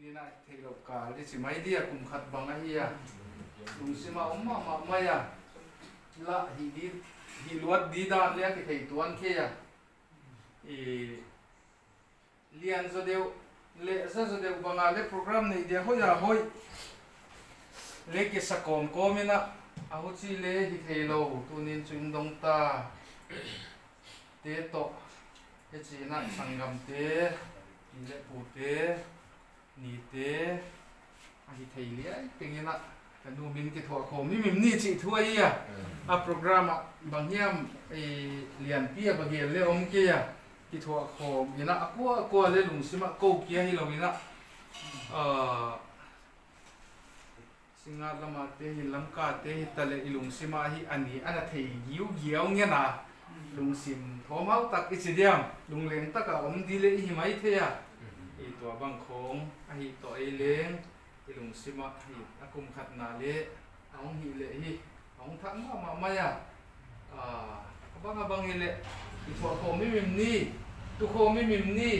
Tunina thei lo kal i chi mai dia kum khat bang a hi a, lungsima awm mah mah mai a, la hi di hi luat di dan le a ti thei tuan khi a, i lian za deuh leh za za deuh bangah le program neih dia hawi ah hawi le ke sa kawm kawm in a a hu chi le hi thei lo tunin chu in dawng ta te tawh he chin ah sangam te ni leh pu te ni te a hi thei liai tengin a ka nu min ti thuah khawm mi mim ni chih thu a hi a a program ah bang hiam i lian pi a bagel le awm ke a ti thuah khawm ina a kua a kua le lungsim ah ko kia hi lo ina ahh Singa lama te hi Lamka te hi tale i lungsim ah hi a ni a na thei giu giau nge na lungsim thawm hau tak i chi diam lungleng tak a awm dil e i hi mai thei a i tua bang khawng a hi tawh ei leng i lungsim ah hi a kum khat na le a awng hih leh hi a awng thak mah mah mai a a bang a bang hi le i thuah khawm mi mim ni tu khawm mi mim ni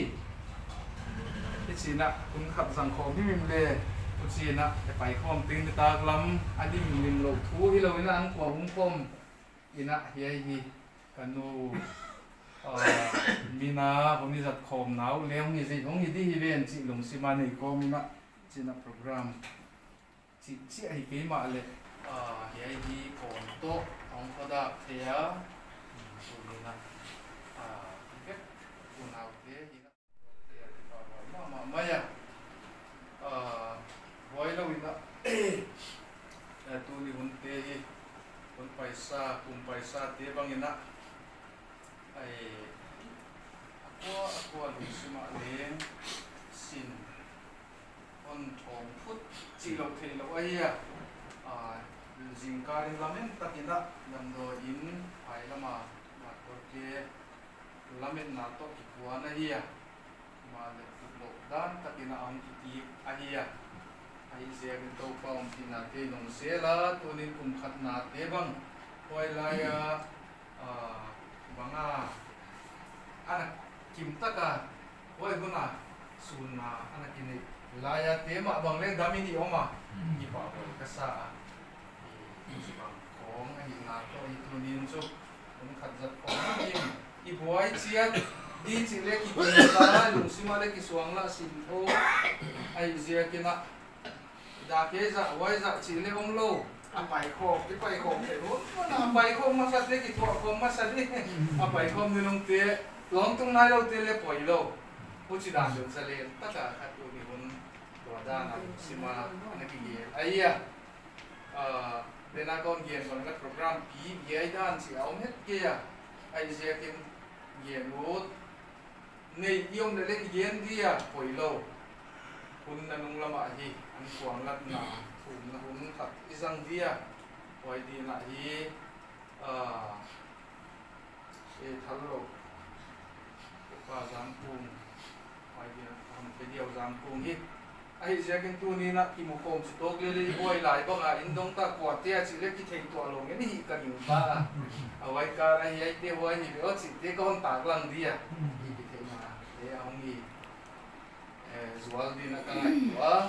i chin ah kum khat zang khawm mi mim le u chin ah e pai khawm ting ni tak lam a lim lim lo thu hi lo in an kua hung khawm in ah hiai hi ka nu mina honi zat khawm nau le hong hi zei hong hi di hi ven chi lung si ma nei kawm in ah chin ah program Chih chiah hi keimah leh hei hi kawn tawh ang khaw dak thei a, tunin a ti vek unau te hi a te a ti pah rual mah mah mai a, buai lo in a tuni hun te hi hun paisa kum paisa te bangin a a kua a kua lungsimah leng sin. Hawn thawm phut chi loh theih loh a hi a, zingkar in lam em takin a damdawi in phai lama doctor te lam en nah tawh ki puan a hi a, mah leh kut loh dan takin a ang ki tip a hi a, a hi ziak in to pa awm tih nah te in awm zel a, tunin kum khat nah te bang huai laia banga a na kim taka Huai huna sunna a na ki neih laia temah bang leng dam in i awm a, i pah hawi ka sa a, i chi bang khawng a hih na tawh i tunin chu kum khat zat khawng in i buai chiat di chi le ki tum la lungsima le ki suang la sim tho a i ziakin a da ke zah huai zah chi le awm lo a pai khawm i pai khawm theih hun hun a, a pai khawm hmasat le ki thuah khawm hmasat i a pai khawm nilung te Tlawm tung ngai lo te le pawi lo pu chi dan deuh zalen taka kha tu ni hun tua dan a sima ana ki gel ai a lena kon gen bang la program pi giai dan chi a awm het ge a ai ziakin gen ut nei iom le le gen dia pawi lo hun na nung lama hi an kuang lat na thum na hun khat izang dia pawi dina hi E thal lo upa Zangkung hmaibiak a han thei diau Zangkung hi a hei ziakin tu ni na ki mu kawm chi tawk le le i buai lai bang ah in dawng ta kua te a chi le ki thei tuah lo nge ni hi ka ning ta a a wai kar a hi ai te huai hi ve aw chi te ka hon tak lang di a hi ki thei na te a hong i e zual din a ka ngai tuah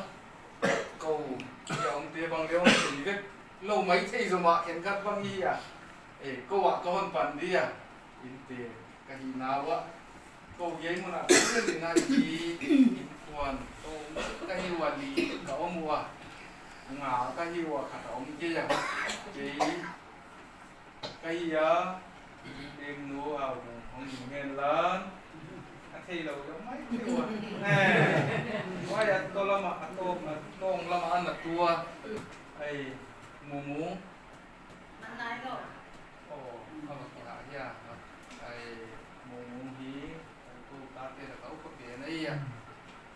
ko hi a ong te bang le ong thei vek lo mai thei zawmah khen khat bang hi a Ei ko ah ka hon pan di a in te ka hi nau a ko hiai hmun ah kan rel in a hi in khuan ka um ka hi ua li ka um ua nga ka hi ua khat a um ke a kei ka hi a leng nu au hong ni ngen lan a thei lo deuh mai thei ua wai a to lama a tawng a tawng lama a na tua ei mu mu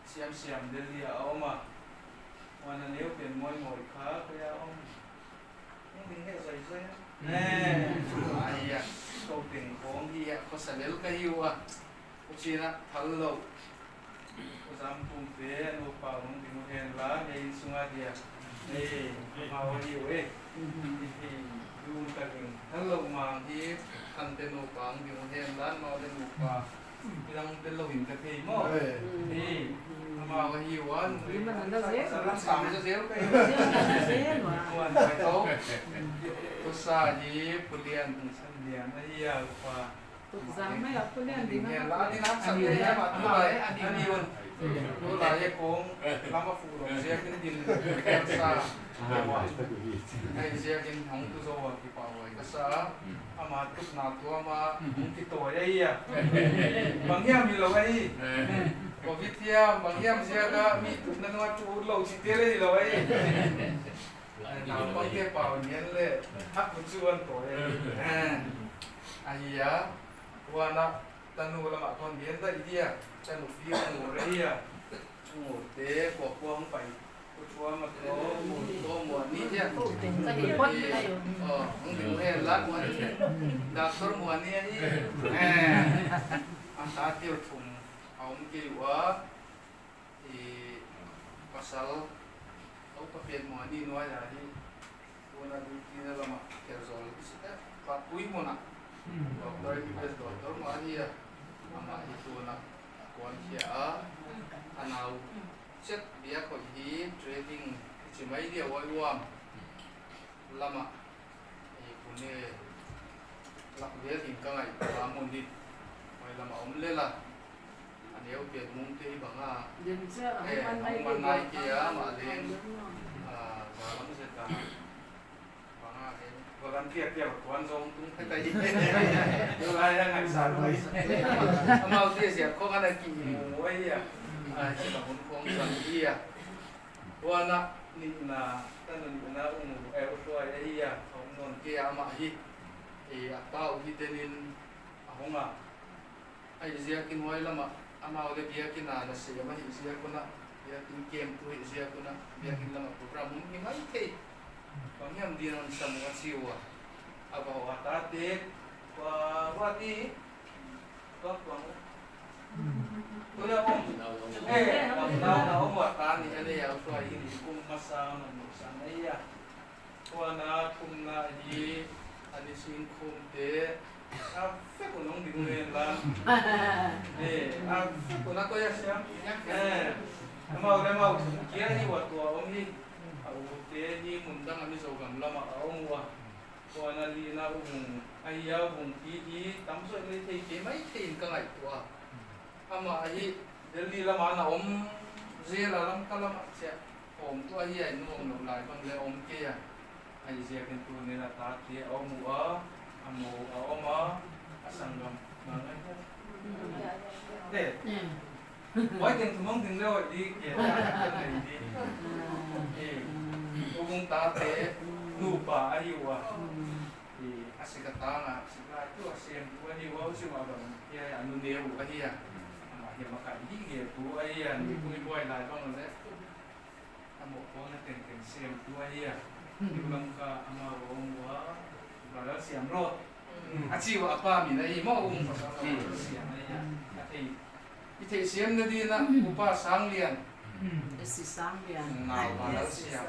Siam siam Delhi ah a awm a, huan a neu pian mawi mawi kha khawi ah a awm eng ding heh zai zai a a hi a ko teng khawng hi a khawsa lel ka hiu a u chin a thal lo u zam kum te a nupa hung ding u hen la hei in sung a dia hei a hau a hiu e hi dum ka ling thal lo mang hi than te nupa ang ding u hen la nau te nupa i dang tel lo in ka thei maw hi. Covid hiam bang hiam ziaka mi tukna nunga tu lo chi te le lo ai naupang te pau nian le a ku chu an to e a hi a wana tanu lama kon nian da idia tanu fi ngu re ia ngu te ko kuang pai ku chua ma to mu to mu ni dia ờ ông đừng he lát mu ni doctor mu ni hi eh an ta tiêu thùng ông kêu wa thì pasal au pa pian mo ni noi ya hi una du ti na lama kerzol pa pui mo na doctor mi bes doctor mo ani ya ama hi tu na kon khia a anau chet bia khoi hi trading chi mai dia wai wam lama e pune lak ve tin ka ngai pa mon dit wai lama om le la aneu pian mung te hi banga eh man nai kia ma len a zalam se ta banga he volunteer kia tuan zong tung thai tai lai ngai sa lui amau ti sia kho kana ki mu wai ya a chi ba hun khong san hi ya wana ni na tan ni na ung e u hruai ai ya khong non ke ama hi e apa u hi tenin a honga ai zia kin wai lama amau le bia kin na se ma hi zia kuna bia kin kem tu hi zia kuna bia kin lama program mun ni mai thei bang yam din an sam wa chiwa aba wa ta te wa wa ti wa kwang tu ya om eh na na om wa ta ni ane ya so ai ni kum ma sa na mu sa na ya wa na kum na hi ani sing khum te a fe ko nong ding len la eh a fe ko na ko ya siam eh mau le mau thum kia hi wa tua om hi a u te hi mun dang ami zo gam lama a om wa wa na li na ung ai ya ung ki hi tam so le thei ke mai thein ka ngai tua ama hi Delhi lama na om zela lam kalama che om tu a hi ai nuam lo lai bang le om ke ya ai zia ken tu ne la ta te om u a amo a om a asangam ma ngai te wai ten tu mong ding le di ke ta ta nei di e ung ta te nu pa ai wa e asikata na sikla tu asem tu ai wa si ma bang ya anu ne u a hi ya ma hi ma ka hi ge tu ai ya ni pui boy lai bang le amo ko na ten ten sem tu ai ya ni lang ka ama ro wa ba la siam ro a chi wa pa mi nei mo ung pa sa siam ai ya a thei i thei siam na di na upa sang lian si sang lian na ba la siam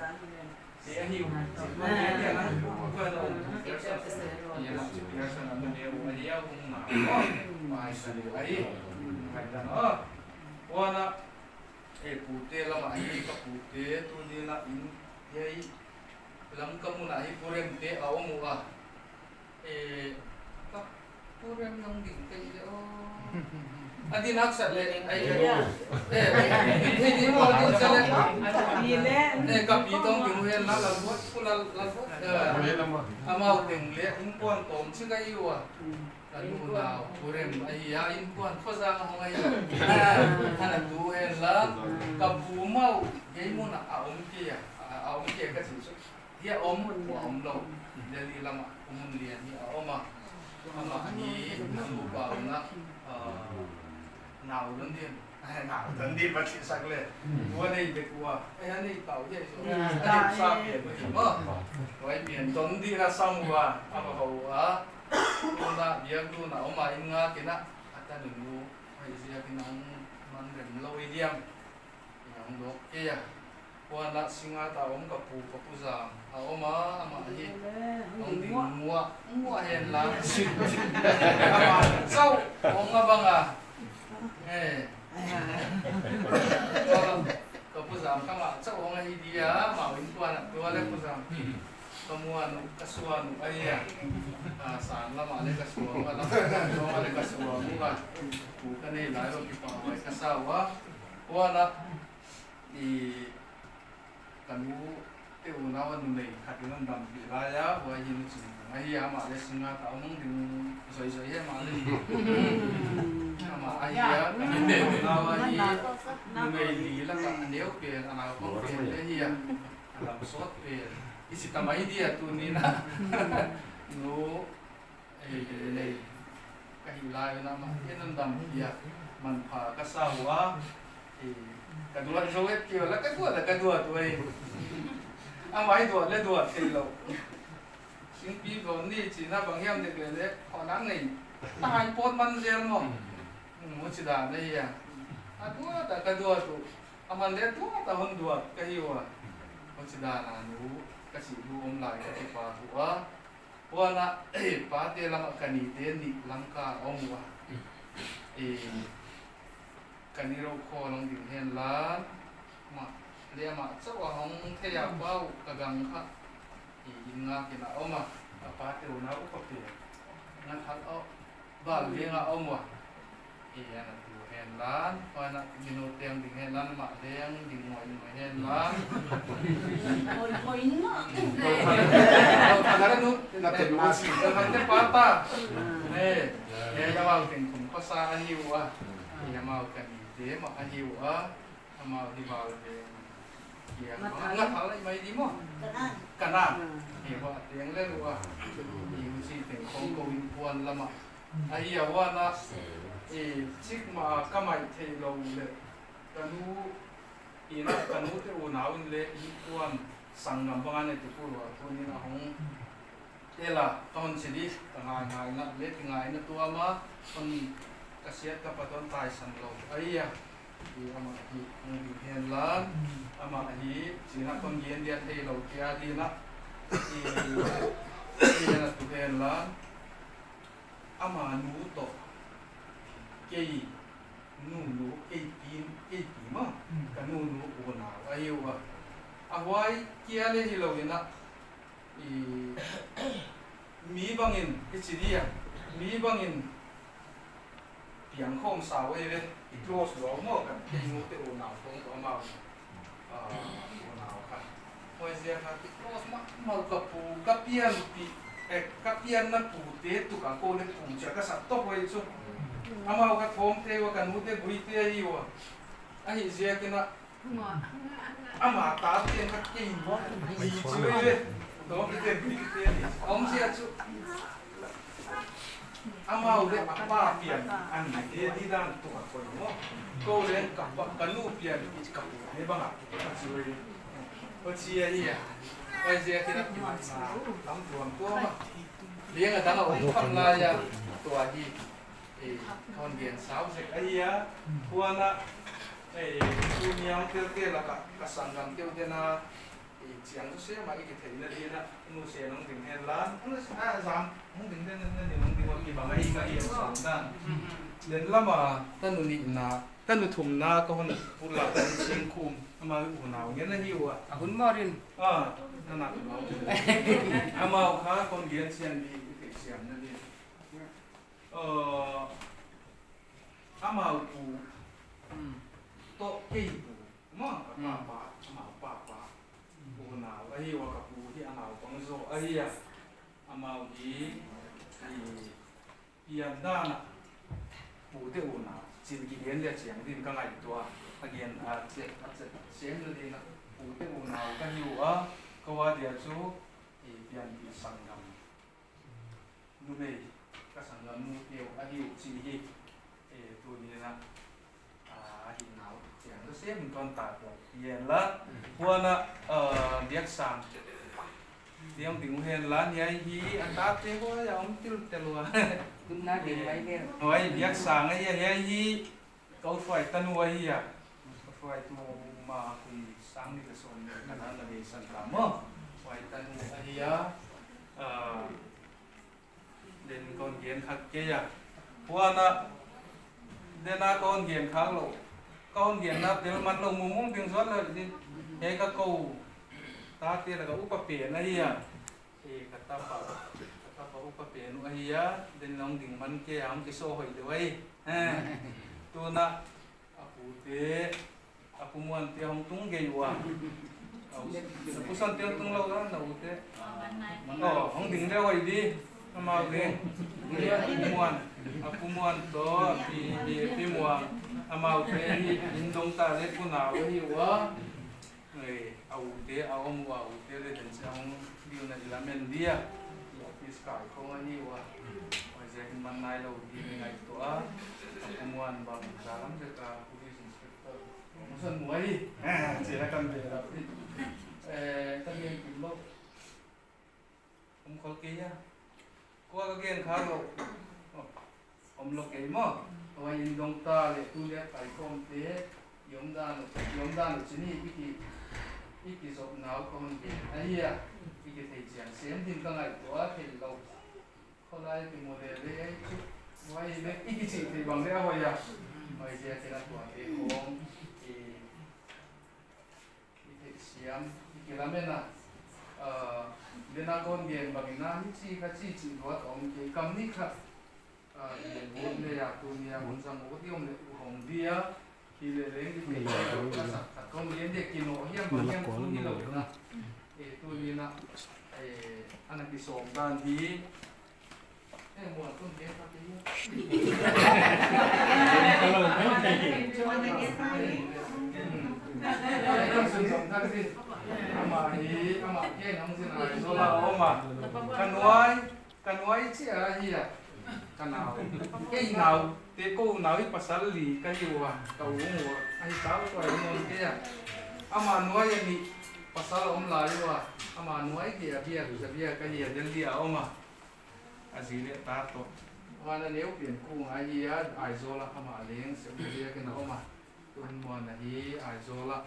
te a hiu ma ne ya na ko na ung ya ma chi pia sa na ne u ai ya ung na o ai sa ni ai ai da no wa na e pu te lama ai ka pu te tu ni na in yai lam ka mu na hi purem te a om wa e ka purem nong ding te le o adi nak sa le ai e thei ni mo din sa le e ka pi tong ding he la la bo pu la la bo amau teng le in pon tom chi ka i wa la nu na purem ai ya in pon kho za hong ai ana tu he la ka pu mau ge mu na a om ki ya a om ki ka chi chu hi om wa om lo Delhi lama umun lian hi a oma ama hi nu pa na nào lớn đi nào lớn đi bắt chị sạc lên qua đây về qua ai anh đi tàu vậy rồi anh đi xa biển mà vậy biển tuấn đi là xong qua à mà hậu á na biak lu na oma in nga kina ata nu nu ai zia kina man rem lo idiam yang dok ke ya qua na singa ta om ka pu ka pu zam a oma ama hi ong ding mua mua hen la ama chau ong abanga eh zam ka mah chauh ang a hi dia mau in kuan ah tua le pu zam ka muan uh ka suan uh a ia san lamah le ka suang a lam zawngah le ka suang uh a pu ka nei lai lo ki pa uai ka sau a kuan a i ka nu te unau a nu nei khat in an dam tih lai a uai hi nu chung kung a hi a amah le singa ta awm ang ding zawi zawi hi amah le amah a hi a ka nu te unau a hi nu nei li lakah a neu pen a naupang pen te hi a a lam sawt pen i si ta mai dia tun in a nu nei ka hi lai a amah hian an dam hi a man pha ka sau a Ka duat zo e tio la ka duat a ka duat uai. A mai duat le duat thei lo. Thingpi vawn ni china bang hiam dek le le khaw nang nei tai pawt man zel maw. Mu chi dan a hi a. A duat a ka duat u. A man le duat a hun duat ka hi u a. Mu chi dan a nu ka chih lu awm lai ka ti pa thu a. Huan a pa te lamah ka ni te nih langka a awm u a. Kan i ro khaw lang ding hian lan mah le amah chauh a hawng thei a pau ka gang kha i in ngak in a awm a, a pa te unau upa pe nga khalh awh bal veng a awm a, i an a tu hen lan huan a mino te ang ding hen lan amah leng ding ngawih ngawih hen lan. Te pa ta e e yawang ting khum khawsa a hiu a. Hi a mau kan i te mah a hiu a, a mau hi val ve kiang ma nga thal ai mai di maw? Kanan he ho a teng le lu a, hi u chi teng khawng ko in puan lamah a hi a huan a, i chik mah a ka maih thei lo le ka nu in a ka nu te unau in le in puan sang ngam banga nei tu pu rual thun in a hawng Ela, ka hawn si di, ka ngai ngai na le ti ngai na tuam a, hawn ka siat ka pat awn tai san lo ai a, i amah hi hung ding hen lan, amah hi chin ah kawn gen dia thei lo tia din a, i i a tu hen lan, ama nu to kei nu nu kei pin kei pi ma ka nu nu unau ai u a, a huai kia le hi lo in a. I mi bangin i chi nia, mi bangin piang khawm sau ei le i close lo maw kan phei ngu te unau thawng tawh amau unau kha hawi zia kha ti close mah mah ka pu ka pian pi eh ka pian na pu te tuk ang ko le pu cha ka sak tawp hawi chu amau ka thawm te wa ka nu te bui te hi wa a hi zia kina Amah ta te kha kei mi chu ei le dawm te mi te ani awmzia chu amau le a pa pian an ni te di dan tuk a khawi maw ko le ka pa ka nu pian i ka pu he bangah a chu ei aw chi a hi a awmzia khi na tam tuam tuam a liang a dang a awm kham lai a tua hi i thawn lian sau zek a hi a huana Hei chu miang tel te lakah ka sangam deuh den a, i chiang chu se mah i ti theih na din a, nu se nung ding hen lan a zam nung ding den na ni nung ding awm i bang a i ka i an sawm dan len lama ka nu nih na ka nu thum na ka hun pula kan ching khum ama unau ngen a hi u a. A hun maw rin? A na nak lo amau kha kon lian sian mi i theih siam na din. A mau pu tawh kei pu maw ka pa pa a mau pa pa unau a hi wa ka pu hi a naupang zawh a hi a a mau hi i pian danah pu te unau chin ki lian leh chiang din ka ngaihtuah a lian a che a che chiang na din a pu te unau ka hiu a ka wa dia chu i pian tih sangam Numei ka sanglam nu teu a hiu chi hi e tu ni na a hi nau chiang chu se min ton ta ko yen la huana biak sang tiang ding hen la niai hi a ta te ho ya om til te lua kun na ding mai vel oi biak sang ai hi hi ko hruai tanu ai hi a ka hruai tu ma kum sang ni le sawm ni kan an la nei san ta maw hruai tanu a hi a den kawn gen khat ke a huana dena kawn gen khang lo Ka hon gen na tel man lo mu mong ding zual la di he ka ko ta te la ka upa pe na hi a e ka ta pa ka ta pa upa pe nu a hi a den long ding man ke ang ki so hoi de wai tu na apu te apu muan te hong tung ge wa apu san te tung lo na u te oh hong ding le hoi di ama ge apu muan apu muan to pi pi pi muang amau te hi in dong ta le pu na hi wa người au te au om wa u te le den chang diu na ilamen dia ya office kai ko hi wa oi je man nai lo di ngai to a apu muan bang dalam je ka police inspector musan muai chỉ là cầm về là tất nhiên cũng lo ông khó kia qua cái kiện khá rồi ông lo cái mà oi in dong ta le tu le kai kom te yom dan yom dan chi ni iki iki zop nau kon ge ai ya iki thei chiang sem din ka ngai to a thei lo kholai ti mo le le ai chu wai le iki chi thei bang le a hoi ya oi je ke na tua te kong i i thei siam iki lamena le na kon gen bangina hi chi kha chi chi lo tong ke kam ni kha yen le ya tu ni ya mun sang mo ti om le hong dia ki le leng ki te ka sak khat kon yen de ki no hiam bang hiam tu ni lo na e tu ni na e ana ki som dan hi e mo tun ge ka ke ama hi ama ke nong sin ai so la oma kanuai kanuai chi a hi a kanao ke nau te ko nau i pasal li ka hi wa ka u mu ai tau ko ai mon ke ya ama nuai ni pasal om la wa ama nuai ke bia bia ka hi den dia oma azile ta to wana neu pian ku ngai hi a ai zo la ama leng se bia ke na oma tun mo na hi ai zo la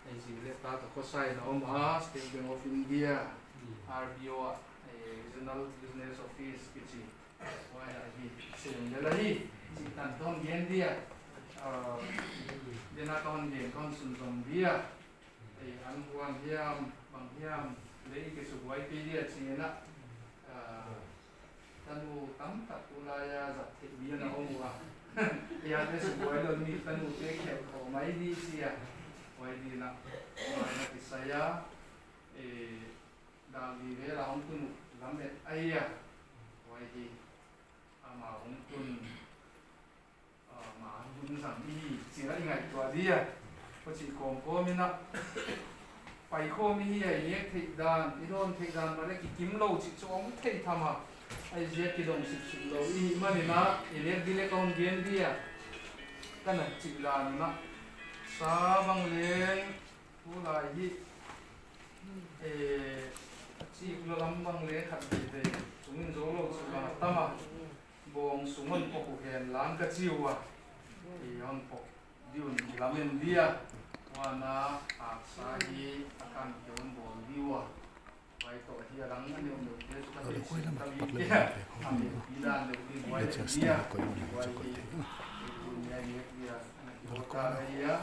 ai zile ta to ko sai na oma State Bank of India RBO Regional Business Office kichi wai a hi sem le la hi chi tan ton gen dia de na ton gen kon sun zom dia ai an huan hiam bang hiam le ke su wai pe dia chi na tanu tam tak tulaya zat the bi na om wa ya te su wai lo ni tanu te khe ko mai di chi ya wai di na wai na ki saya e da li ve la hong tunu lam et ai ya wai di ama hong tun ma hun sang i chi la ngai tua dia ko chi kom ko mi na pai ko mi hi ai ye thei dan i don thei dan ma le ki kim lo chi chong thei thama ai je ki dong sip sip lo i ma ni na i le di le kon gen dia kana chi la na sa bang leng thu lai hi e chi lo lam bang le khat bi ve chungin zo lo chu la tama bong sungon po ku hen lang ka chiwa i on po diun lamen dia wana a sa hi akan yon bol diwa wai to hi lang ani om te ta ti ta bi dan de di wai dia wai dia ka ya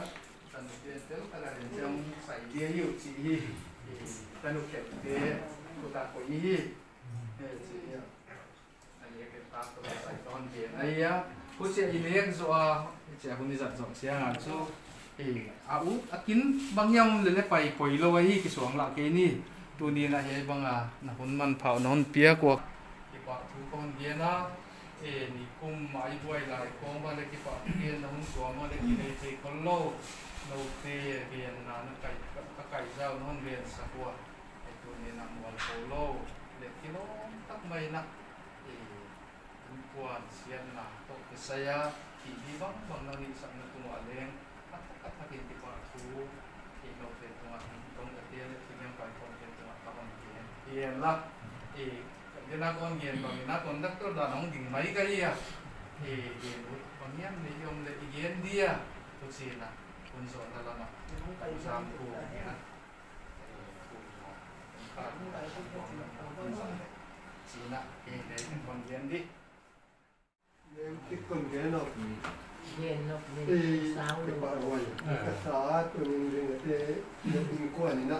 tan te tel ta la jam sai dia yu chi hi ta nu ke te ko ta ko hi e chi ya ani ke ta to sai ton bien ai ya ku che i lek zo a che hun ni zat zo sia chu e a u akin bang yam le le pai poi lo hi ki suang la ke ni tu ni na he bang a na hun man phau na hun pia ko ki pa thu kon bien na e ni kum mai buai lai kong ba le ki pa bien na hun suang ma le ki nei thei khol lo no te bien na na kai ka kai zau na hun bien sakwa e tu ni na mual ko lo le ki lo tak mai na e an puan sian na to ke saya ki bi bang bang na ni sang na tu ma leng at at hakin ti pa thu e no te tu ma tong ka te le ti yang kai kon te tu ma ta kon bien bien la e de na kon gen bang na conductor da nong ding mai ka ya e gen bang yam le yom le gen dia tu chi na kun zo na la ma sam ku na chi na e le kon gen di le ti kon gen no I pa ruai ka sa a tunin ringa te in kuan ina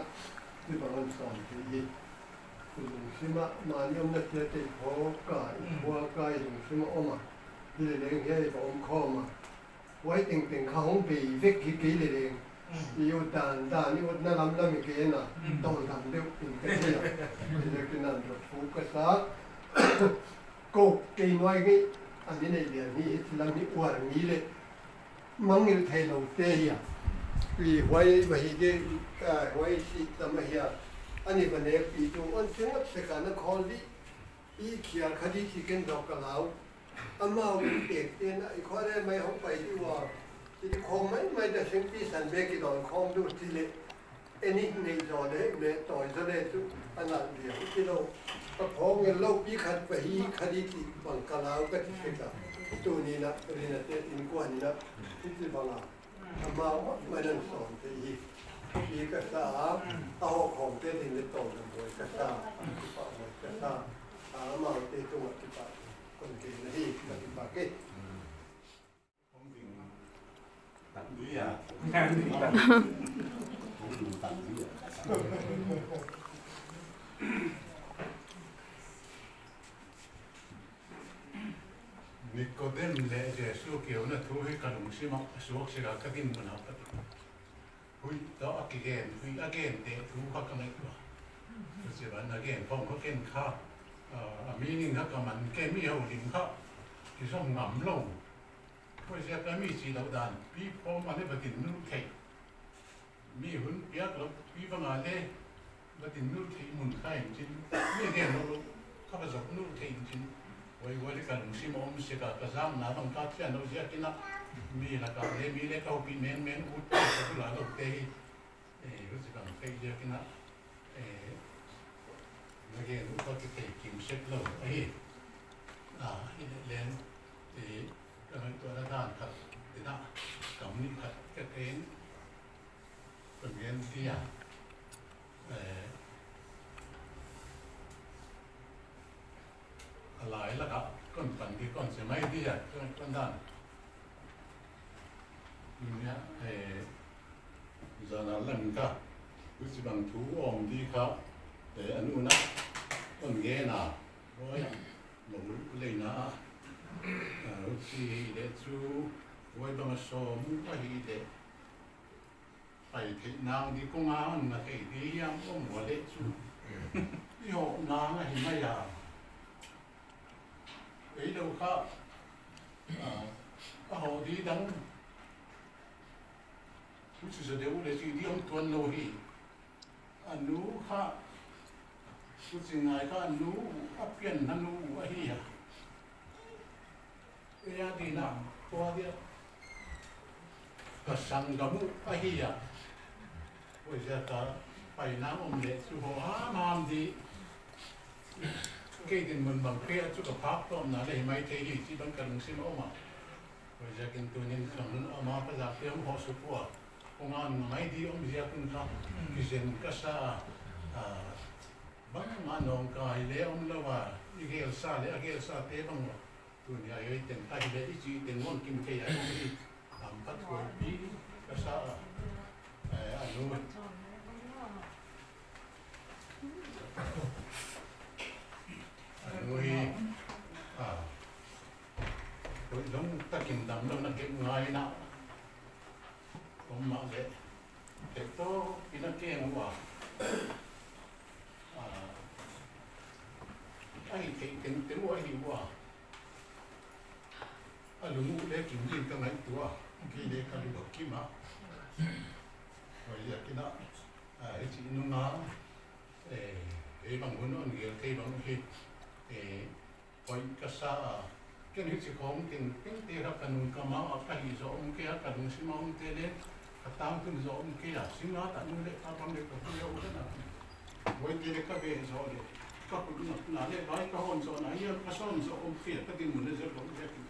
ti bang an sawm te hi i lungsim a mahni awmna thil te i phaw ka i khua ka i lungsim a awm a ti le leng hian i va awm khawm a huai teng teng kha hawng bei vek hi kei le leng i u dan dan i utna lam lam i ke en a tawl dam deuh in ka thei a ti le kinan rawt fu ka sa Ko kei nuai ngeih an i neih lian hi hi thilam hi uar mi le mangilh thei lo te hi a i huai va hi te huai si tam a hi a an i va nek pi tu on si ngawt se ka na khawl dih i khiar kha di chi ken zawk ka lau a mau in pek te na i khua re mai hong pai di wa i khawm mai mai ta sing pi san be ki don khawm du chi le Eni nei zaw le le tawi zaw le cu a nalh riang ti lo. Ka phawng in lo pi khat pa hi khadi ti bang ka lau ka ti sek ah tuni na rina te in kuan ina hi ti bang ah a mau mai nan sawm te hi pi ka sa a ho khawm te ding le taw na mawi ka sa ti pa mawi ka sa a mau te tung ah ti pa kon ke na hi ka ti pa ke. Nikodem leh Jesu kiauna thu hi ka lungsim a, suak sila ka din hmun ah ka ti. Hui to a ki gen, hui a gen teh thu kha ka ngaihtuah. Chuchiban a gen phong kha ken kha a meaning kha ka man ke mi ho lim kha ki zawm ngam lo. Pawisa ka mi chi loh dan pi phawm an i va din nur theih. Mi hun piak lo pi va nga le va din nur theih mun kha in chin mi gen lo lo kha va zawk nur theih in chin huai huai le ka lungsim a awm si ka ka zam na bang ka thian lo ziak in a mi lakah le mi le ka hopi men men ut te ka bulah lo te hi e ru chi bang theih ziak in a e na gen u ka ki thei kim sek lo a hi a hi le len e ka ngaihtuahna dan khat tinah kam nih khat ka ken ka ngen tia a lai lakah kawn pan hi kawn che mai tia ka ngaihtuah dan nia zanah lan ka chi bang thu awm di kha a nuna kawn ngen a Lo leina a chi leh chu huai banga sawm a hi leh pai theih nang di kawnga an na thei di ang awm wa leh chu i hawh nang a hi mai a ei lo kha a hawh di dang chu chi za deuh leh chi di awm tuan lo hi a nu kha Chu chi ngai kha nu a pian na nu a hi a ea din a khua dia ka sang ga mu a hi a pawisa ka pai nang awm leh chu haw ham ham di kei din mun bang phei a chu ka phak tlawm na le hi mai thei hi chi bang ka lung sim a awm a pawisa kin tunin sang hun a awm a ka zak te awm haw su pua Kawnga ngai di awmzia kun kha i zen ka sa a, bang a nawng kai leh awm lo a, i gel sa leh a gel sa te bang maw tun hi a i ten ta hi leh i chi ten ngawn kim thei ai awm hi am ka thuai pi ka sa a, a nu a nu hi a lawng takin dam lo na keuh ngai na. Awmah leh theih tawp in a keng u a, a hi theih teng teng u a hi u a, a lung u leh kim rin ka ngaihtuah a, kei leh ka lu a kim a, hawi ziakin a hei chi nung a, hei bang hun a ngel thei bang hi Pawih ka sa a, ken hi chi khawm ting ting te kha ka nung ka mau a, ka hi zawh awm ke a, ka lung sim a awm te le, ka tang tun zawh awm ke a, sing a tah nu leh pa bang leh ka hu leh u a, buai te le ka ve zawh leh ka kut nak na leh vai ka hawn zawh na hian ka sawn zawh awm ke a, ka dinhmun a zir lo zet in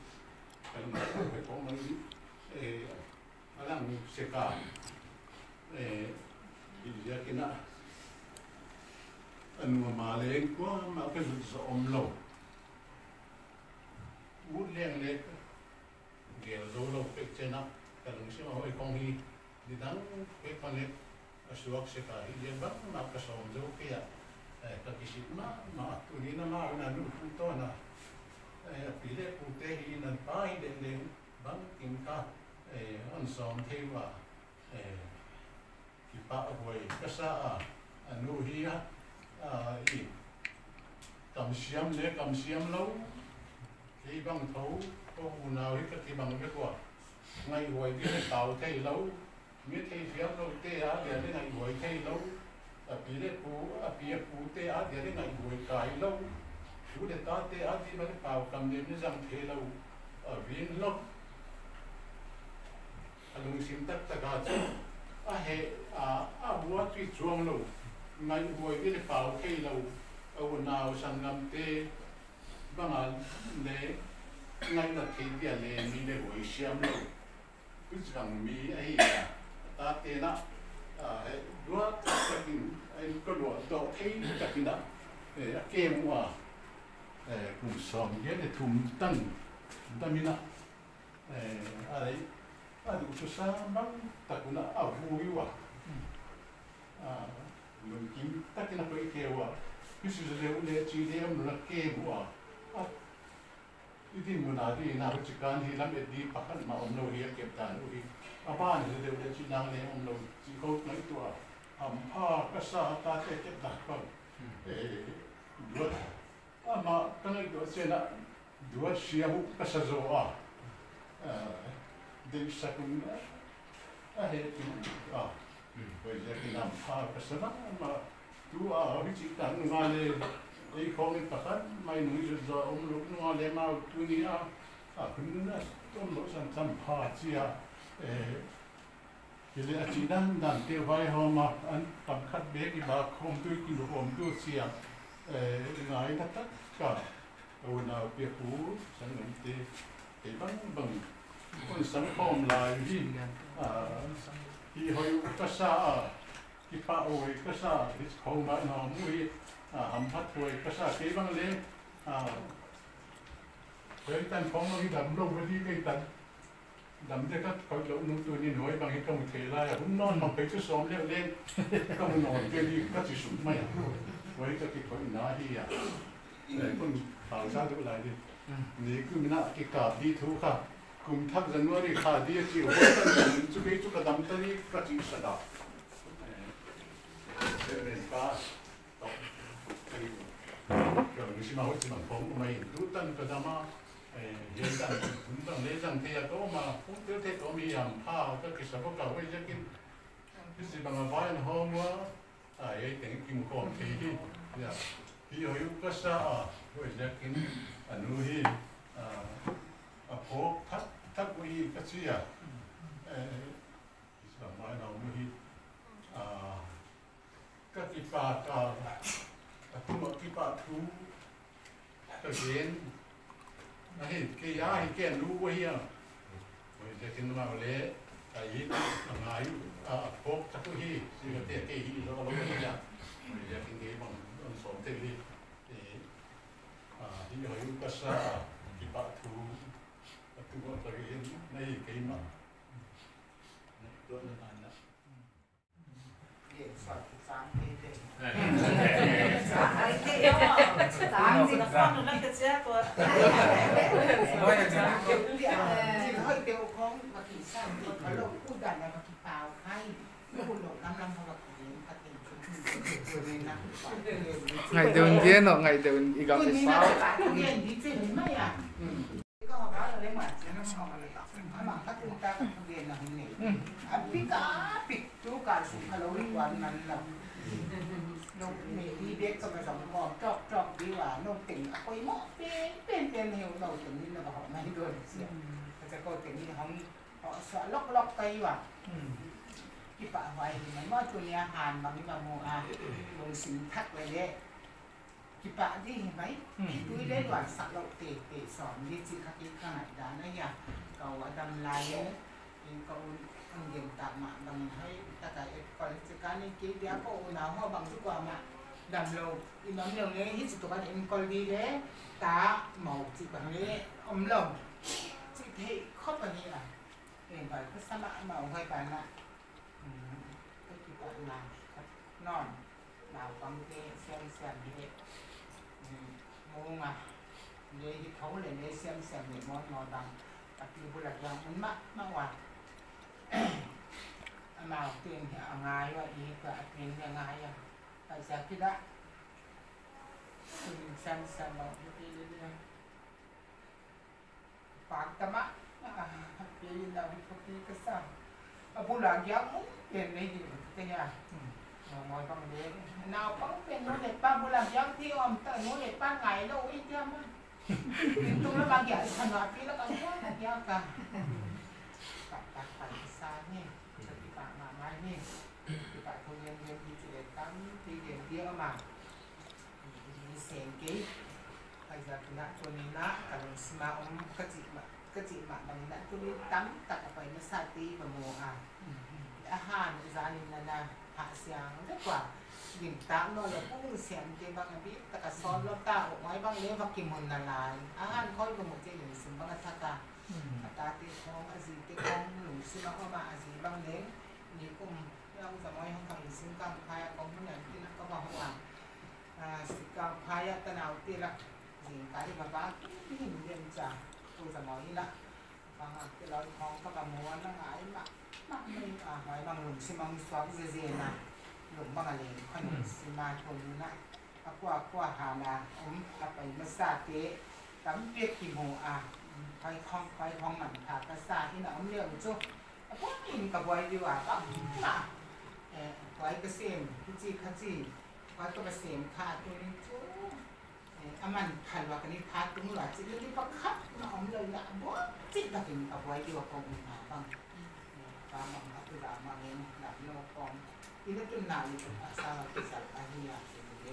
ka lung a ve pawh mai e a lang sek a, e tih ziak in a. A nuam a leng kuam a ka zut zawh awm lo. Ut leng leh gel zo lo pek chen a ka lungsim a hawi kawng hi ni dang pek hman leh a suak se ka hi lian bang mah ka sawm zo phei a ka ki sit mah mah a tunin a mah in a nu pu tawn a a pi leh pu te hi in an pa hi leh leng bang tin kha an sawm thei u a ki pah huai ka sa a a nu hi a i kam siam leh kam siam lo kei bang tho ka unau hi ka ti bang vek u a ngaihhuai ding a tau thei lo Mi thei thiam lo te a lian i ngaihbuai thei lo, a pi leh pu, a pi a pu te a lian i ngaihbuai kai lo, pu leh ta te a dim an i pau kam lem i zang thei lo, a vin lawk. A lungsim tak tak ah cun a heh a a hua cui chuang lo, ngaihbuai din i pau thei lo, a unau sanglam te bangah le ngaihnak thei bia le mi le huai siam lo. Kuchang mi a hi a ta te na he duat takin a in ka luah dawh thei takin a a kem u a kum sawm hian e thum tan damin a a rei a duh chu sang bang takun a a vui u a lungkim takin a paih theu a chu zeu leh chi leh a nula kem u a a I dinhmun ah di ina hu chikan hi lam et di pakhat mah awm lo hi a kep dan u hi a ban hi deuh leh chi nang leng awm lo chi ho ngaihtuah ham pha ka sa ta te kep dak bang e duat amah ka ngaihtuah chen ah duat hria hu ka sa zo a deih sak in a heh tu a hawi ziak in ham pha ka sa mah mah Tu a ho hi chi tak nunga le ei khawng in pakhat mai nung i zut zaw a um luk nunga le mau tu ni a a hun a tom lo san cham pha chi a hi le a chi dan dan te vai hom a an tam khat bek i ba khawm tu ki lu om tu chi a ngai na tak ka unau pia pu san ngam te ei bang bang on sang khawm lai hi hi hoi ka sa a I pa awi ka sa hi kho ngai hna mu hi ham phat huai ka sa kei bang le kei tan phong lo hi dam lo va di kei tan dam te ka khoi lo nu tu ni noi bang hi ka mu thei lai a hun non mang kei chu som leu len ka mu non ke di ka chi sum mai a huai ka ki khoi na hi a kun hau sa du lai di ni ku mina ki ka di thu kha Kum thak January thla di a chiu hawi tan kum in cu kei cu ka dam tan i ka cih sada. Reverend pa tok kai ka misima hoi chimang phong umai tu tan ka dama hian tan kun bang le jang the ya ko ma phung tel the ko mi am pha ka kisabo ka hoi jakin kisi bang a vai an hong wa a ei teng kim khom thei hi ya hi hoi ka sa a hoi jakin anu hi A phawk thak thak u hi ka chia hi ka ti pa ka a tu a ki pa thu ka gen na hi ke ya hi ke nu wa hi a oi je kin ma le a hi a ngai a phawk thak u hi si ka te ke hi lo lo ya oi je kin ge bang on som te hi Hi hoi ka sa ki pah thu atu ah ka rian nei keimah tuah na ngan na. Ngaih deuh in rian awh ngaih deuh in i gam i sau. Thei khawp a ni a, engvai kha sama a mau ngai banah ka ti pah nan khat nawn naupangte siam siam hi munga lei hi tho leh lei siam siam leh mawn maw bang a pi bulah hian un mah mah a, a mau ten hi a ngai a i ka a pin hi a ngai a, paisa khi dah sun siam siam lo hi ti nia. Pangtama piin a khuapi ka sa. A bulah giang mung pen lei ding te hian mawi bang le naupang pen nu leh pa bulah giang thi awm ta nu leh pa ngai lo i tia ma in tum lama giah chhanah pi lak ang hian a tia ka pa pa pa sa ni ka ti pa ma ngai ni ti pa thu lian lian hi chi le tam ti lian dia ma Sengkei Sikang phai ah tanau te la zingka hi baba hin lem cha tu zamoi la bang ah te loi khong ka ba muan na ngai ma ma mai a hoi bang lung si mang suak ze ze na lung bang a len khon si ma thon na a kwa kwa ha na um a pai ma sa te tam piek ki mo a phai khong phai khong man tha ka sa in a om leu chu a pum in ka boy diwa ba maไว้ก็เสียมที่จีขจีไว้ก็มาเสียมขาตัวนี้จูอามันพันว่ากันนี้พาตุ้งหลาจิตนี่ประคับมาอมเลยละบ่จิตตะกินเอาไว้ดีกว่ากองมาบังปามังอัตุลามาเงินหลับโลกองอีนั่นตุนนาลีอาซาติสัตอาเฮีย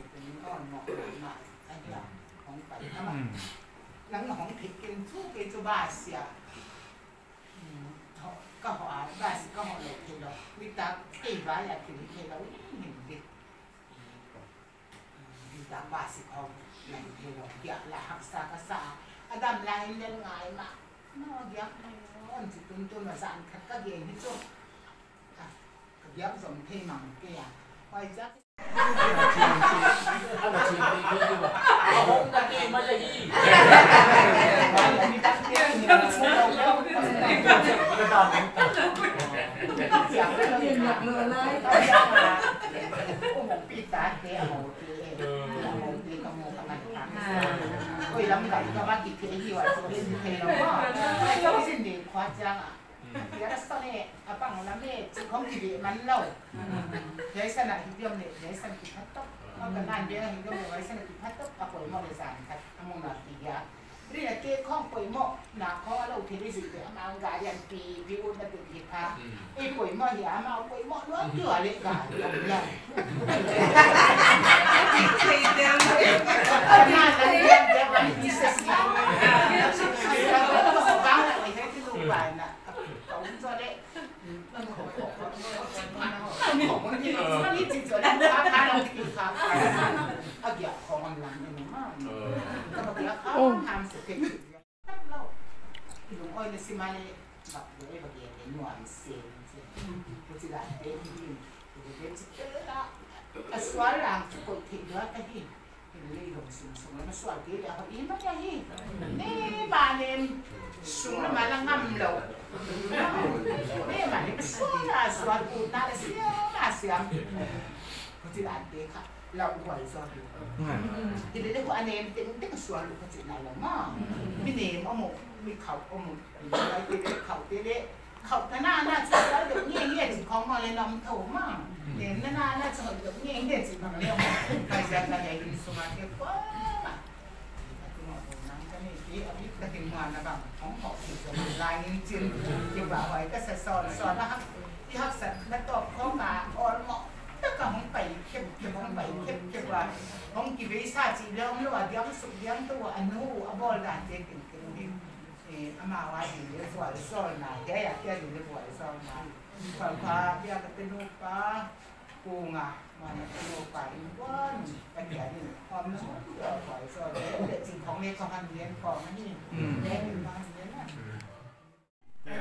เป็นอ่อนเหมาะมาอาเฮียของไปทำไมหลังของผิดกินชู้กินจูบาเสียก็หอบ้าสิก็หอเลยเทลวิตาเกี่ยวอยากถึงเทลเห็นดิวิตาบ้าสิเขาหลังเทลอยากละหักษากษาอดัมลายเล่นง่ายมากนอกอยากไม่ร้อนจิตตุนตุนมาสั่นขัดก็เย็นที่สุดก็อยากสมเทมังเกียไปจ้ะ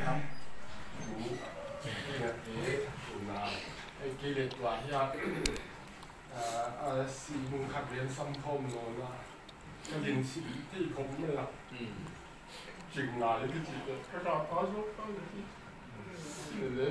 Lam pu Ringa te unau hei kei leh tuah hian a si hmun khat rian sam thawm nawn a ka din chim thei khawp mai a ching ngai ka ti leh ka kah ta zawk ta le hi le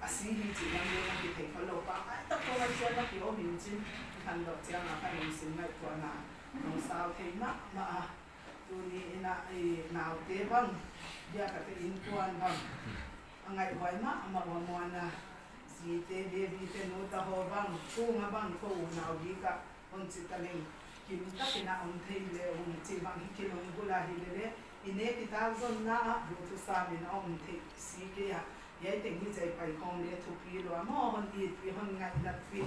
A si hi chi lam le a ki thei kho lo pa ngai tak ko ngai chuan a ki awm in chin i han loh chiang ah khan lung sim ngaihtuah na lung sau thei mah mah a. Tu ni in ah i naute bang biaka te in tuan bang a ngaih huai mah mah wa muan a. Zi te Devi te nu ta haw bang chhunga bang khaw unau bik ah hawn chi ta leng kim takin a awm thei le um chi bang hi khilung bula hi le le i ne ki tak zawn na ah duhthusam in a awm theih si ke ah Yai teng hi chei pai khawm le thupi lua maw hon it pi hon ngaih nat pi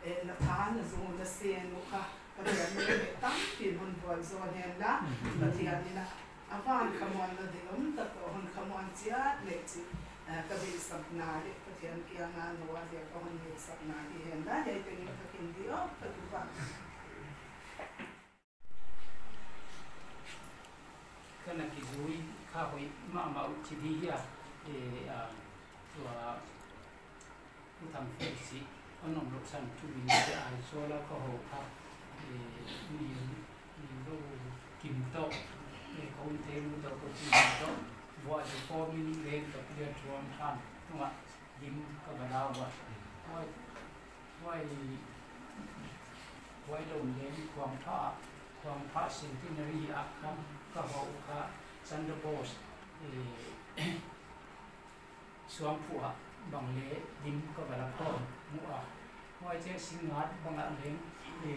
e na tha na zu na se nu kha Pathian ni le tampi in hon bual zawn hen la Pathian in a van khamuan na dei awm tak tawh hon khamuan chiat leh chi ka beih sak na le Pathian kianga noa dia ka hon ngei sak na hi hen la yai teng in ka kin di awk ka tu pa. Kana ki zui kha hoi ma ma u chi di hi a e a tua u thang fe si an om lo san chu min te ai so la ka ho kha e mi mi lo kim to e ko un te nu to ko kim to wa ji ko min len ka pia chuan than tunga dim ka ba la wa wai wai wai lo len kwang tha kwang pha centenary a kha ka ho kha Chandra Bose e suang phu a bang le dim ka bala kho mu a hoi che singat banga leng e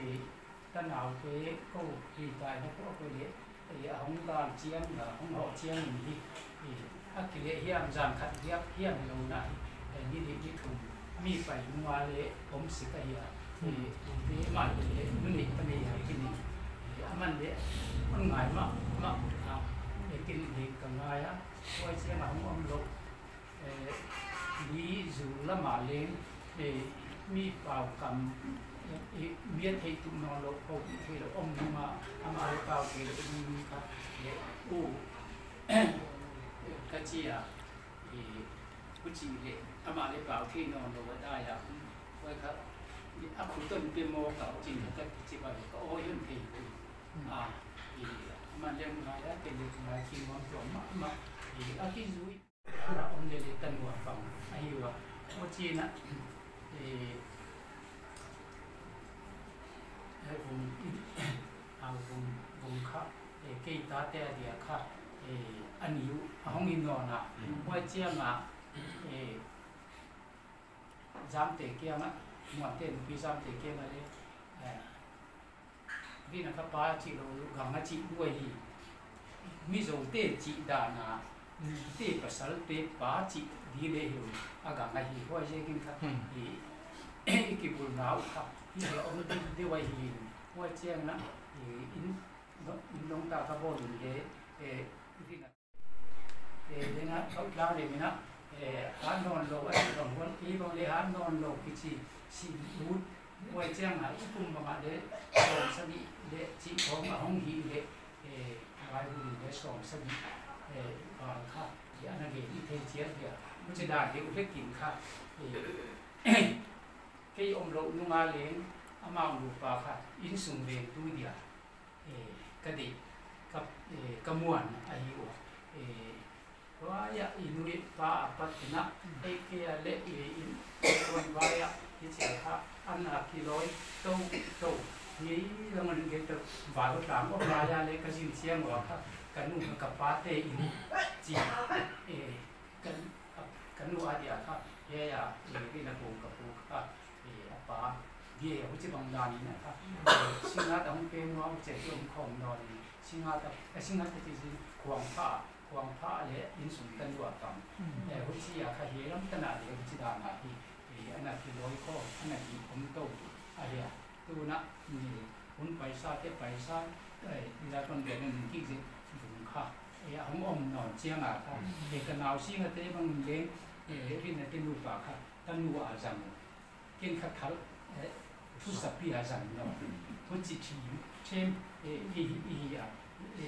ta nau te ko hi tai na ko ko le e a hong dal chiang la hong ho chiang ni hi e a ki le hiam zan khat hiap hiam lo na e ni ni ni thum mi pai nuwa le om si ka hi a e te ma le nu ni pa ni ha ki ni aman le on ngai ma ma a e kin le ka ngai a hoi chiang a hong om lo li zu la ma leng e mi pau kam e mian thei tu no lo ko thei lo om nu ma ama le pau thei lo ni ka le u ka chi a e ku chi le ama le pau thei no lo wa da ya wai kha a khu ton pe mo ka chin ka chi ba ko o yun thei a e ma le ma ya ke le ma chi mo to ma ma e a ki zui ra om le le tan wa fang a hi wa o chi na e vùng à vùng vùng kha e ke ta te dia kha e an yu a hong in no na wa chia ma e jam te kia ma mo te pi jam te kia ma le vi na ka pa chi lo gang a chi nuai hi mi zo te chi da na te pasal te pa chi di le hi a gang a hi hoi je kin kha e ki bul nau kha hi la om de de wai hi hoi chiang na in in long ta ka bo lun le e vi na e le na kau la le mi na e han non lo a dong won i bong le han non lo ki chi si u hoi chiang na u kum ma le som sa ni le chi khong a hong hi le e vai bu le som sa ni e ba kha ya na ge i the chia dia mu che da ge u le kin kha e ke om lo nu nga leng amang lu pa kha in sung ve tu dia e ka de ka e ka muan a hi o e wa ya inui pa pat na e ke ya le e in kon wa ya hi che kha an na ki loi to to ni la man ge to ba lo tlang o ba ya le ka jin chiang wa kha ka nu ka pa te in chi e kan ka nu a dia kha ye ya e ri na ko ka pu kha e a pa die hu chi bang da ni na kha singa ta hong pe no che jom khom no ni singa ta singa ta chi kwang pha le in sung tan wa kam e hu chi ya kha he ram ta na le hu chi da na hi e ana ki loi ko ana ki om to a ya tu na ni un paisa te paisa e la ton de ni ki je bung kha e hong om non chiang a kha e ka nau singa te bang le e ri na te nu pa kha ta nu a jang kin kha thal e thu sa pi a jang no thu chi chi chem e i i a e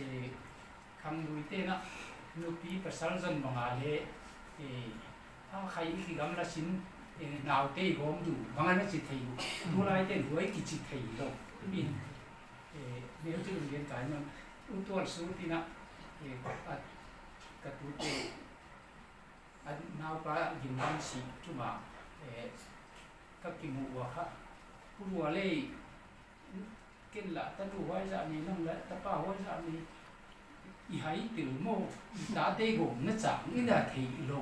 khang lui te na nu pi pasal jan manga le e a khai ki gam la sin e nau te gom du manga na chi thei tu lai te huai ki chi thei lo in e me chu lien kai na u tual su ti na e a ka tu te A naupa dinhmun si tumah ka ki hmuh wa kha Pu Rualei ken lah ta nu huai zah ni nang lah ta pa huai zah ni i hai tel maw i ta te gawm na chang i la thei lo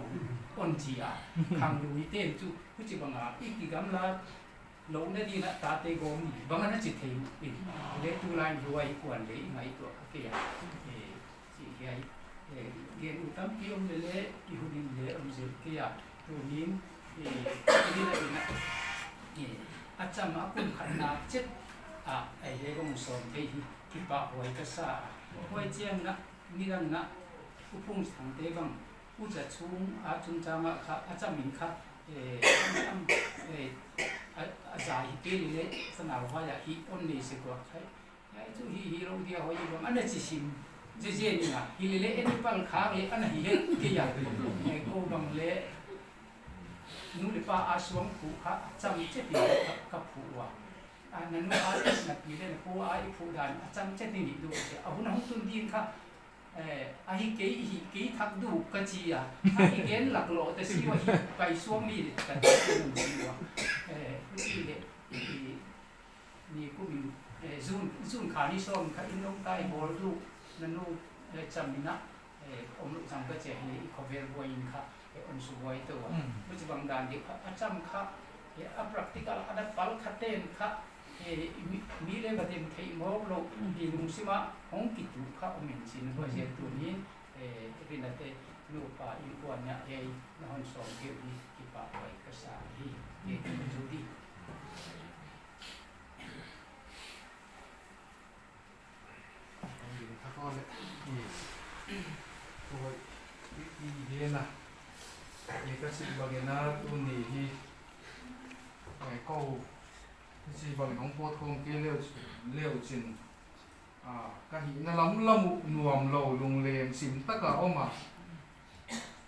on chi a khang lui ten chu pu chi banga i ki gam la lo na din a ta te gawm ni banga na chi thei in le tu lai huai kuan le i ngai tuah kha ke a Chi hiai gen u tampi um le le i hunin le um zel ke a tunin rina ina a cham a kum khat na chet a ai he gong som thei hi ki pa huai ka sa a huai chiang na nidang na upung thang te bang u cha chung a chung chang a kha a cham in kha am a zai hi pe le sanau huai a hi on nei se ko khai Ai chu hi hi ro dia hoi bang ana chi sim je je ni nga hi le le en pal kha le ana hi he ke ya ko bang le nu le pa a suang phu kha cham che ti ka phu wa a na nu a na pi le na pu a i phu dan a cham che ti ni du che a hun hong tun din kha a hi ke hi ke thak du ka chi a a hi gen lak lo te si wa hi pai suang mi ka ti wa chi le Ni kumin zun kha ni sawm kha in lawng tai bawl duh na nu cham in ah um loh cang ka che hi khawvel buai in kha on su buai to a which bang dan deuh kha a cham kha a practical a dat pal kha ten kha mi le va dem thei mor lo hi lungsima hong ki tu kha omin chin hoi zel tu ni rina te nu pa in kuan ya hei na hon sawm deuh hi ki pa huai ka sa hi ke tu di. Ka hihna lam lamu nuam lo lungleng sim taka awm a,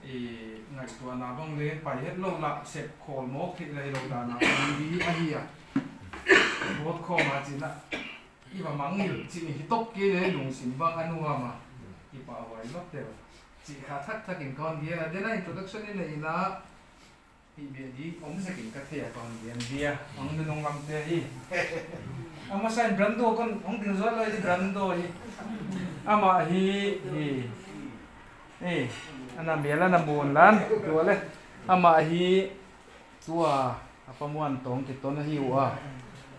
i ngaihtuahna bang leng pai het lo lah sep khawl mawk theih lai lo danah kan bi a hi a, vote khawm ah chin a i va mang ngil chin hi tawp ke le lung sim bang a nuam a, i pah huai vak deuh chi kha thak thak in ka hawn bial a, then a introduction i neih na Tih beh di awm zekin ka thei a ka hawn bian bia ang nunung lam te hi a hmasa in Brando kan hawng ding zual lai hi Brando hi amah hi hi ei ana mel ana mun lan tua le amah hi tua a pamuan tawng ti tawn a hi u a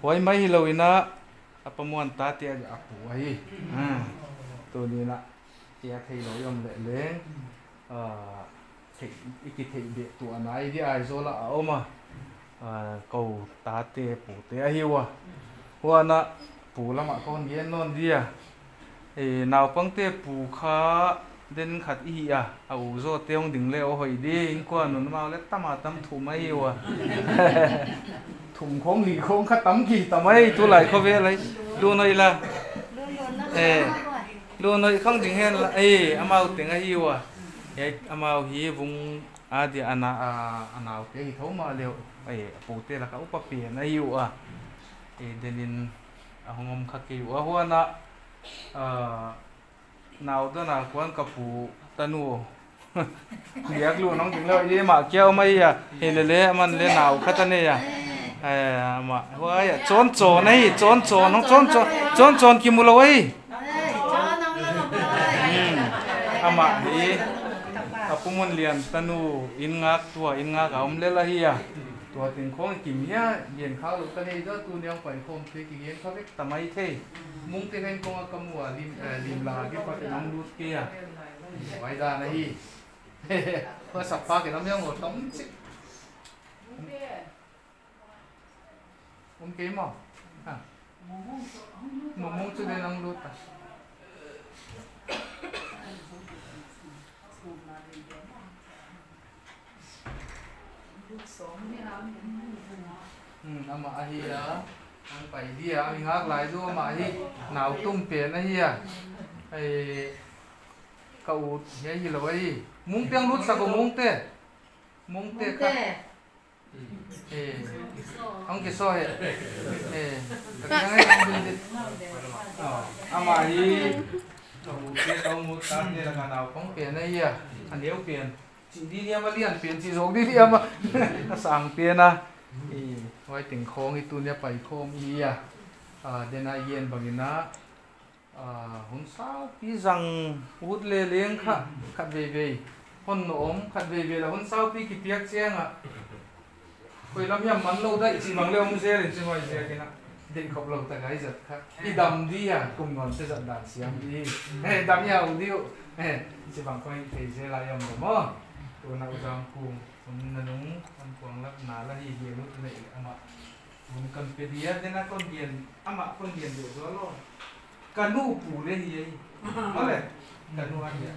huai mai hi lo ina a pamuan ta te a pu a hi tunina tia thei lo i awm leh leng Theih i ki theih beh tuah na i di Aizawl ah a awm a, ko ta te pu te a hiu a, huan a pu lamah ka hawn hian nawn di a, i naupang te pu kha den khat i hih a, a u zawt te awng ding leh aw hawi di in kua nun mau le tam a tam thum a hiu a, thum khawng hih khawng kha tam khi ta mai tu lai khawvel ai lu nawi la, e lu nawi khang ding hian la ei a mau teng a hiu a. He a mau hi vung a dia a a nau te hi tho mah leuh hei a pu te laka upa pian a iuh a ih denin a hawngawm kha ke iuh a huan a ahh nau dawnah khuan ka pu ta nu liak luh nawng ding leuh i mah kiau mai a hei le le a man le nau khat a nei a eh amah huai a chawn chawn a hei chawn chawn chawn chawn chawn chawn ki mu lo a hei. Amah hi a pu hmun lian ta nu in ngak tua in ngak a awm lel a hi a tua tin khawng i kim hian lian kha loh ta hei zat tu niang paih khawm te ki hian kha vek ta mai thei mung te khain kawnga ka mu a lim lim la ki pa te nang lut ke a vai dan a hi hehe sak pa ke lam hian ngaw tam chik Awm kei maw? Ha. Mawmawng chu den ang lut a. Amah a hi a, an pai hi a, mi ngak lai chu amah hi nau tum pen a hi a, hei ka u hi a hi lo a hi, mung te ang lut sak aw mung te, mung te kha. Ang ki saw he. Amah hi ka u te ka mu ta te laka naupang pian a hi a, a neu pian. Chi di liam a lian pian chi zawk di liam a a sang pian a i huai ting khawng hi tunia pai khawm i a den a yen bangina hun sau pi zang ut le leng kha khat ve ve hon nom khat ve ve la hun sau pi ki piak chiang a koi lam hiam man lo dai chi bang le om zel in chi hoi zel kina dei khop lo ta gai zat kha i dam di a kum non te zat dan siam di he dam ya u diu he chi bang koi thei zel a yam lo mo tu na u jang kung un na nung an kuang lak na la hi hi lut nei ama un kan pe dia de na kon dian ama kon dian de zo lo kanu pu le hi ei ole kanu an ya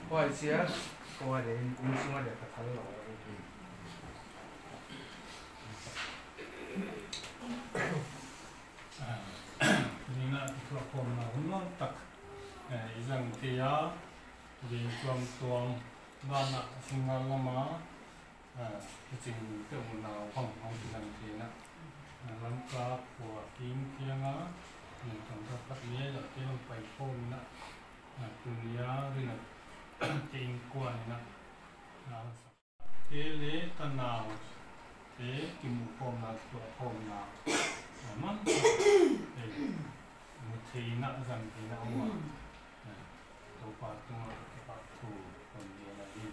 koi sia koi de un sunga de ka thal lo Nina thua khom na hun tak izang tia vi tuam tuam ba na singal lama ching te un na phang phang izang ti na lam ka phua king tianga ni tong ta pat nie la te long pai khom na tunia ri na ting kwa ni na te le ta nao te ki mu khom na thua khom na man mu thi na zang ti na wa to pa tu pa thu kon ni na hi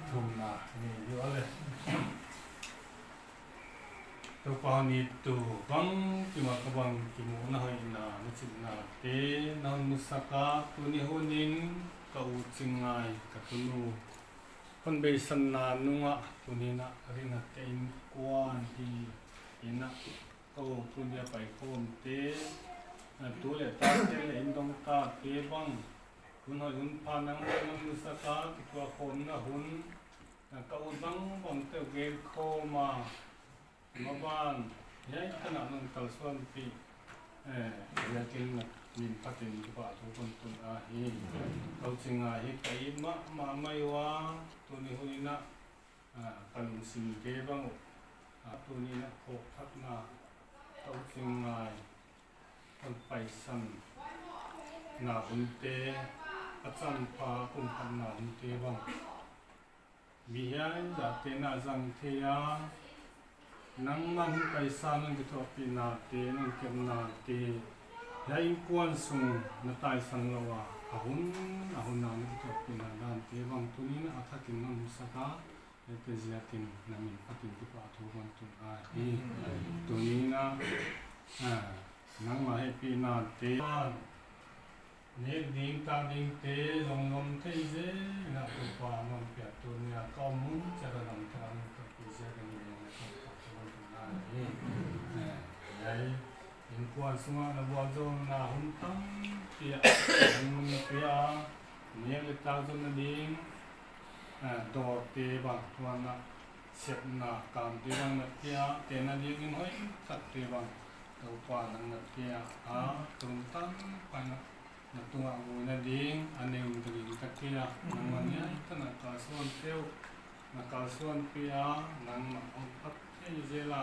thu na ni yo le to pa ni tu bang ki ma ka bang ki mu na hoi na ni chin na te na mu saka tu ni hunin ka u chingai ka tu nu kon be san na nunga tu ni na ri na te in kwan hi ina o punya pai khom te tu le ta te le in dong ta te bang hun hoi hun pha nang nang saka ki tua khom na hun ka u bang bang te ge kho ma ma ban yai kana nang tal suan pi ya king na min patin ki pa tu kon tun a hi kau chinga hi kai ma ma mai wa tu ni huina kalung sim ke bang tu ni na khok thak na tao ching ngai kon pai san na hun te acham pa kum khat na hun te bang mi hian za te na zang the ya nang ma hun pai san nang ki tho pi na te nang kem na te ya in kwan sung na tai san lawa ahun ahun na ki tho pi na dan te bang tu ni na athakin nang saka te ziatin namin patin ti pa thu kon tun a hi tu ni na nang ma he pi na te ne ding ta ding te long lom te je na tu pa nom pya tu ni a ka mun cha ra nam ta nam ta pi je ka ni na ka pa tu kon tun a hi ai in kwan sunga na bo zo na hun tang ti a nang na pi a ne le ta zo na ding dor te bang tuan na sep na kam te bang na tia te na ding in hoi tak te bang tau pa nang na tia a tum tam pa na na tunga ngu na ding aneu ta ding tak tia nang man ya ta na ka suan teu na ka suan pia nang ma on pat te zela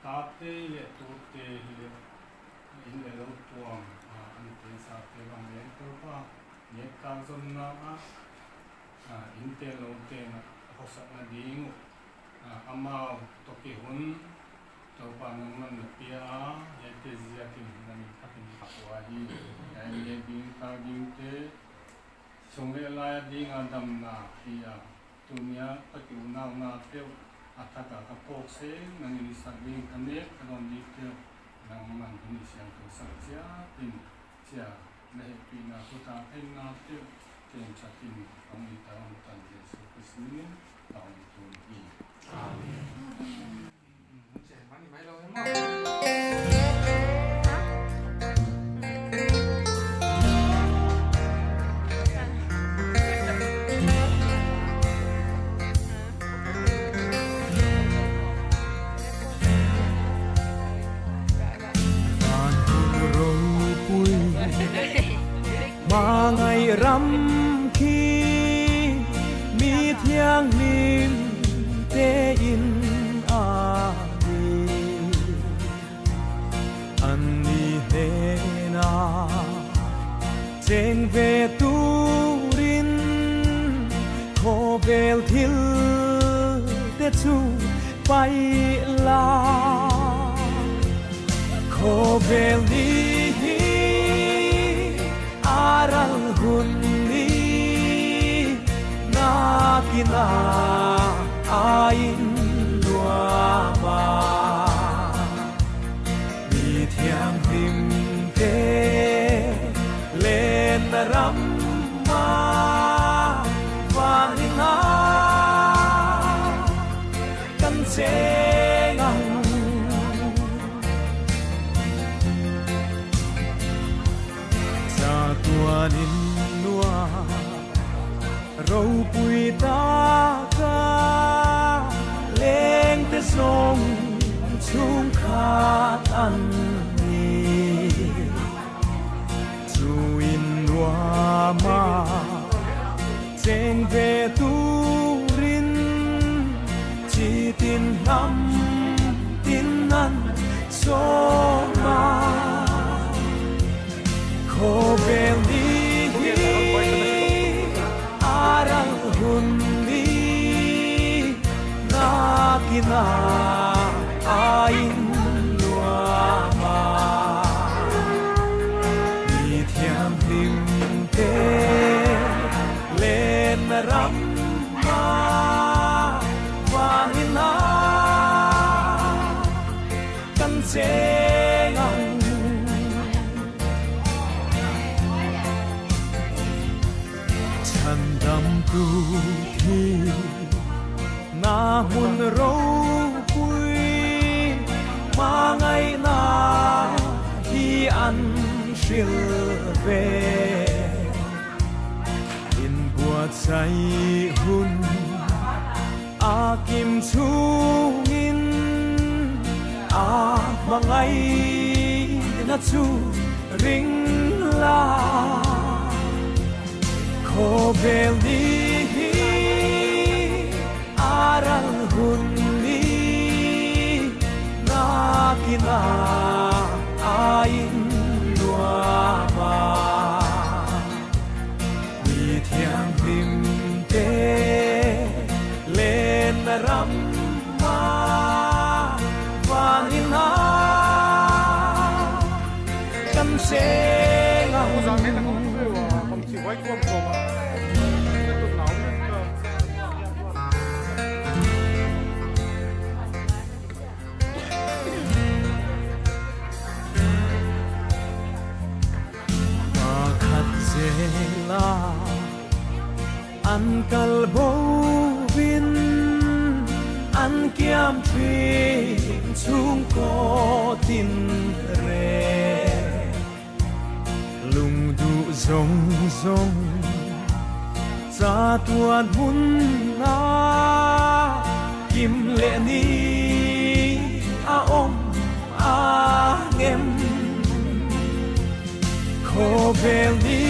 ta te le tu te le in le lo tuang an te sa te bang le to pa ne ka zon na a in te lo te na khosak na ding amao toki hun to pa nang man na pia ya te zia tin na ni khatin pa hi ya ye ding ta ding te song le la ding adam na pia tunia ta ki na na te ataka ka pok se na ni sa ding kane ka don di te nang man ni siang to sa chia tin chia na he pi na ko ta phen na te ten chatin ong ni ta ong tan Jesu Kristo ni ta ong tun i. Amen. Mà ngày rắm khi mi thiang lim te in a di an ni he na trên về turin khô bel thi Chu pai la khovel ni hi aral hun ni na kina ain nuama mi thiang hlim te len ram ma vanina kan cheng ang cha tuanin nua ro pui ta ka leng te song chung khat an ni chu in nua ma cheng ve tu rin chi tin nam tin nan so ma khovel ni aral hun ni na kina ain nuama mi thiam hlim te len ram ma vanina kan cheng ang chan dam tu thi na hun ro pui ma ngai na hi an hril ve in buat sai hun a kim chungin a mangai na chu ring la khovel ni hi aral hun ni na kina ain nuama mi thiang hlim te len ram ma vanina kan cheng ang. La an kal bo vin an kiam thin chung ko tin re lung du zong zong cha tuan hun na kim le ni a om a ngem khovel ni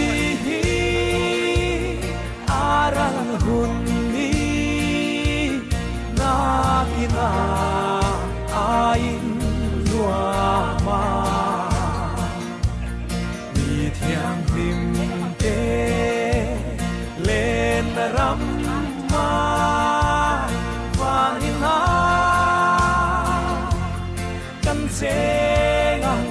aral hun ni na kina ain nuama mi thiang hlim te len ram ma vanina kan cheng ang.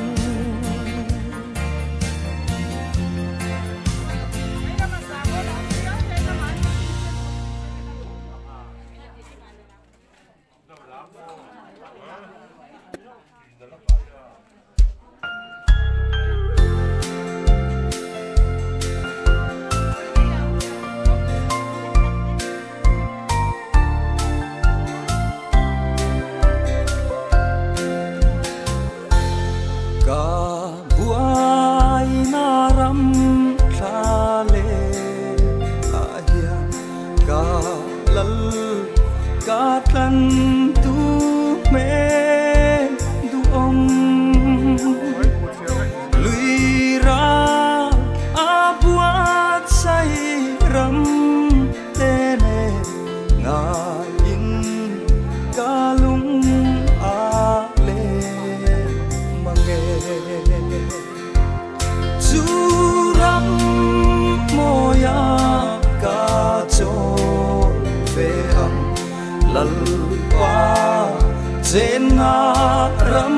Chen na ram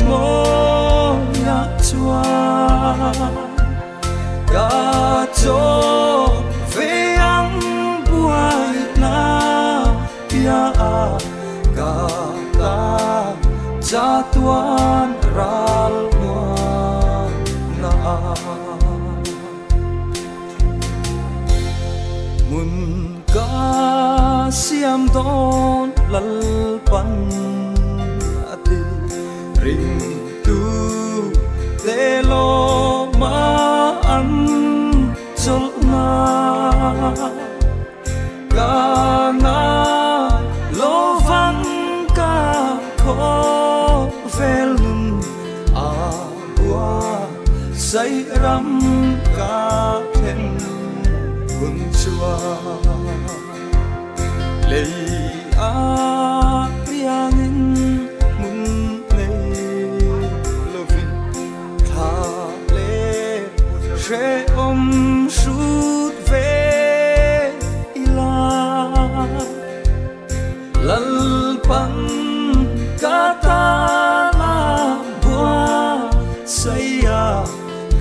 moya chua Ka cho ve ang buai na pia Ka ta cha tuan ral mua na Mun ka siam don lal pan Ring tu te lo ma an chol na Ka nga lo van ka kho vel nun a bua say ram ka then hun chua Lei a riangin mun nei lovin tha le she om sut ve ila Lal pan ka ta la bua saya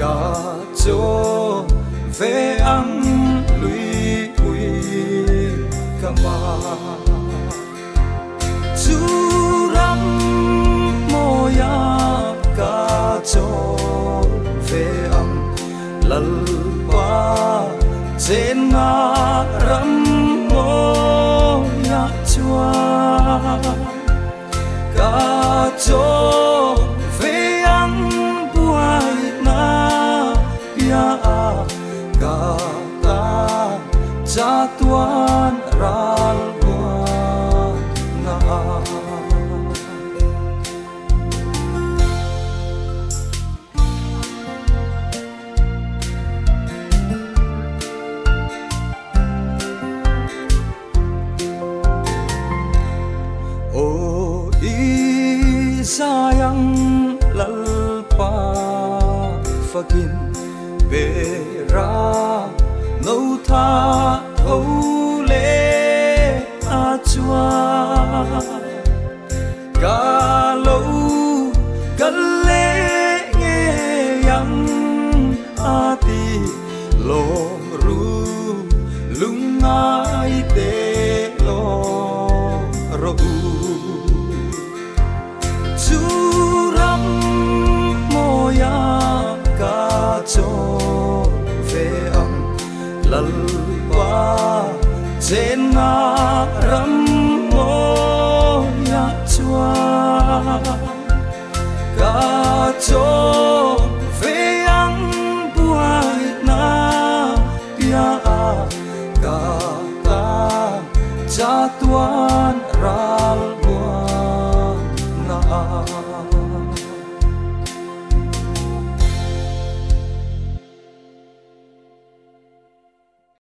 ka cho ve ang lui ui kama Chu ram moya ka cho ve ang lal pa chen na ram moya chua Ka cho ve ang buai na pia Ka ta cha tuan ral bua na O sayang lalpa fakin vera no tha tho le a chua Ka lo ka le nge yang a ti lo ru lung ngai te lo ro Chu ram moya ka cho ve ang lal pa chen na ram moya chua Ka cho ve ang buai na pia Ka ta cha tuan